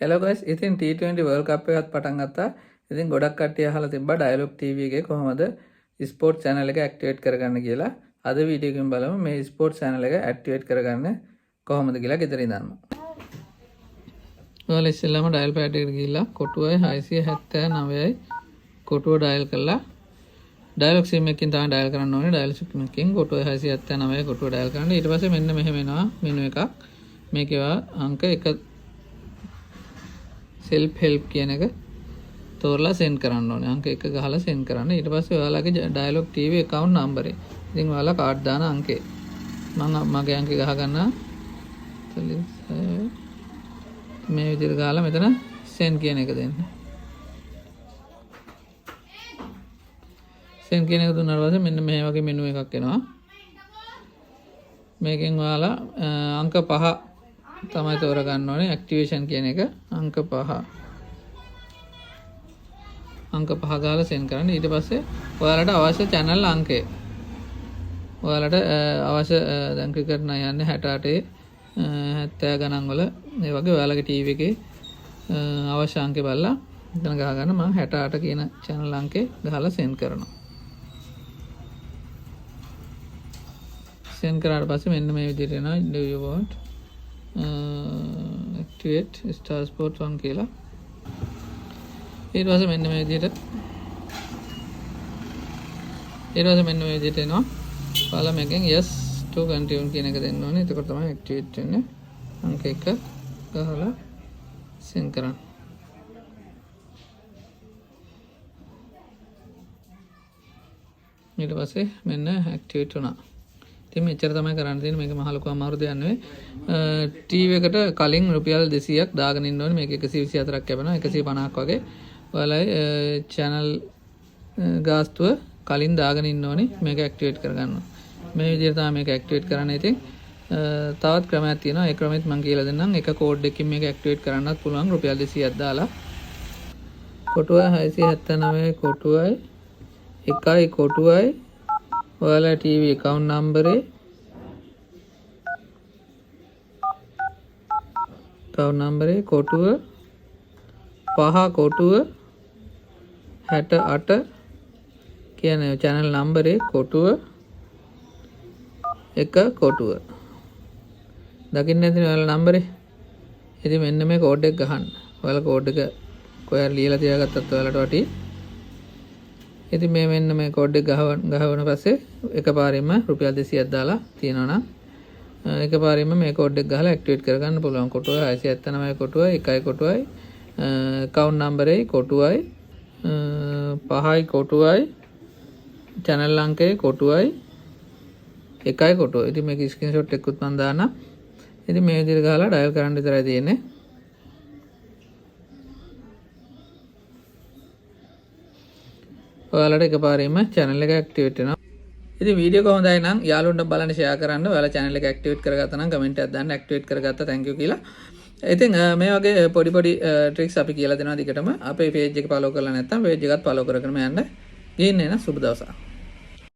Hello guys, ඉතින් T20 World Cup එකත් පටන් ගත්තා. ඉතින් ගොඩක් කට්ටිය අහලා තිබ්බා Dialog TV එකේ කොහොමද ස්පෝර්ට්ස් චැනල් එක ඇක්ටිවේට් කරගන්න කියලා. අද වීඩියෝ එකෙන් බලමු මේ ස්පෝර්ට්ස් චැනල් එක ඇක්ටිවේට් කරගන්න කොහොමද කියලා ගෙදර ඉඳන්ම. ඔයාලා ඉස්සෙල්ලාම ඩයල් පෑඩ් එකට ගිහිල්ලා කොටුවයි 679යි කොටුව ඩයල් කරලා ඩයලොග් සිම් එකකින් තමයි ඩයල් කරන්න ඕනේ. ඩයල් සිම් එකකින් කොටුව 679 කොටුව ඩයල් කරන්න. ඊට පස්සේ මෙන්න මෙහෙම එනවා මෙනු එකක්. මේකේවා අංක 1 සෙල්ෆ් හෙල්ප් කියන එක තෝරලා සෙන්ඩ් කරන්න ඕනේ. අංක 1 ගහලා සෙන්ඩ් කරන්න. ඊට පස්සේ ඔයාලගේ ඩයලොග් TV account නම්බරේ. ඉතින් ඔයාලා කාඩ් දාන අංකේ. මං මගේ අංකේ ගහ ගන්නවා. 46 මේ විදිහට ගහලා මෙතන සෙන්ඩ් කියන එක දෙන්න. සෙන්ඩ් කියන එක දුන්නාට පස්සේ මෙන්න මේ වගේ මෙනු එකක් එනවා. මේකෙන් ඔයාලා අංක 5 තමයි තෝරගන්න ඕනේ. ඇක්ටිවේෂන් කියන එක අංක 5. අංක 5 ගාලා සෙන්ඩ් කරන්න. ඊට පස්සේ ඔයාලට අවශ්‍ය චැනල් අංකය. ඔයාලට අවශ්‍ය දැන් ක්‍රිකට් නම් යන්නේ 68 70 ගණන් වල මේ වගේ ඔයාලගේ ටීවී එකේ අවශ්‍ය අංකේ බලලා එතන ගහ ගන්න. මං 68 කියන චැනල් අංකේ ගහලා සෙන්ඩ් කරනවා. සෙන්ඩ් කරාට පස්සේ මෙන්න මේ විදිහට එනවා. Do you want activate Star Sport 1 කියලා. ඊට පස්සේ මෙන්න මේ විදිහට ඊට පස්සේ මෙන්න මේ විදිහට එනවා. ඔයාලා මේකෙන් yes to continue කියන එක දෙන්න ඕනේ. එතකොට තමයි ඇක්ටිවේට් වෙන්නේ. අංක 1 ගහලා සෙන්ඩ් කරන්න. ඊට පස්සේ මෙන්න ඇක්ටිවේට් වුණා. ඉතින් මෙච්චර තමයි කරන්න තියෙන්නේ. මේක මහ ලොකු අමාරු දෙයක් නෙවෙයි. ටීවී එකට කලින් රුපියල් 200ක් දාගෙන ඉන්න ඕනේ. මේක 124ක් කැපෙනවා. 150ක් වගේ. ඔයාලයි චැනල් ගාස්තුව කලින් දාගෙන ඉන්න ඕනේ මේක ඇක්ටිවේට් කරගන්න. මේ විදිහට තමයි මේක ඇක්ටිවේට් කරන්නේ. ඉතින් තවත් ක්‍රමයක් තියෙනවා. ඒ ක්‍රමෙත් මම කියලා දෙන්නම්. එක කෝඩ් එකකින් මේක ඇක්ටිවේට් කරන්නත් පුළුවන් රුපියල් 200ක් දාලා. කොටුව 679 කොටුවයි 1යි කොටුවයි ඔයාලා ටීවී ඇකවුන්ට් නම්බරේ ඇකවුන්ට් නම්බරේ කොටුව 5 කොටුව 68 කියන චැනල් නම්බරේ කොටුව 1 කොටුව. දකින්න ඇතිනේ ඔයාලා නම්බරේ. ඉතින් මෙන්න මේ කෝඩ් එක ගහන්න. ඔයාලා කෝඩ් එක කොහේ හරි ලියලා තියාගත්තත් ඔයාලට වටී. ඉතින් මේ මෙන්න මේ කෝඩ් එක ගහවන පස්සේ එකපාරින්ම රුපියල් 200ක් දාලා තියෙනවා නම් එකපාරින්ම මේ කෝඩ් එක ගහලා ඇක්ටිවේට් කරගන්න පුළුවන්. කොටුව 679 කොටුවයි 1යි කොටුවයි ඇකවුන්ට් නම්බරේ කොටුවයි 5යි කොටුවයි චැනල් අංකේ කොටුවයි 1යි කොටුව. ඉතින් මේක ස්ක්‍රීන්ෂොට් එකකුත් මම දාන්නම්. ඉතින් මේ විදිහට ගහලා ඩයල් කරන්න විතරයි තියෙන්නේ. ඔයාලට එකපාරින්ම චැනල් එක ඇක්ටිවේට් වෙනවා. ඉතින් වීඩියෝ එක හොඳයි නම් යාළුවන්ට බලන්න ෂෙයා කරන්න. ඔයාලා චැනල් එක ඇක්ටිවේට් කරගත්තා නම් කමෙන්ට් එකක් දාන්න ඇක්ටිවේට් කරගත්තා thank you කියලා. ඉතින් මේ වගේ පොඩි පොඩි ට්‍රික්ස් අපි කියලා දෙනවා දිගටම. අපේ පේජ් එක ෆලෝ කරලා නැත්නම් පේජ් එකත් ෆලෝ කරගෙනම යන්න. ගිහින් එන සුබ දවසක්.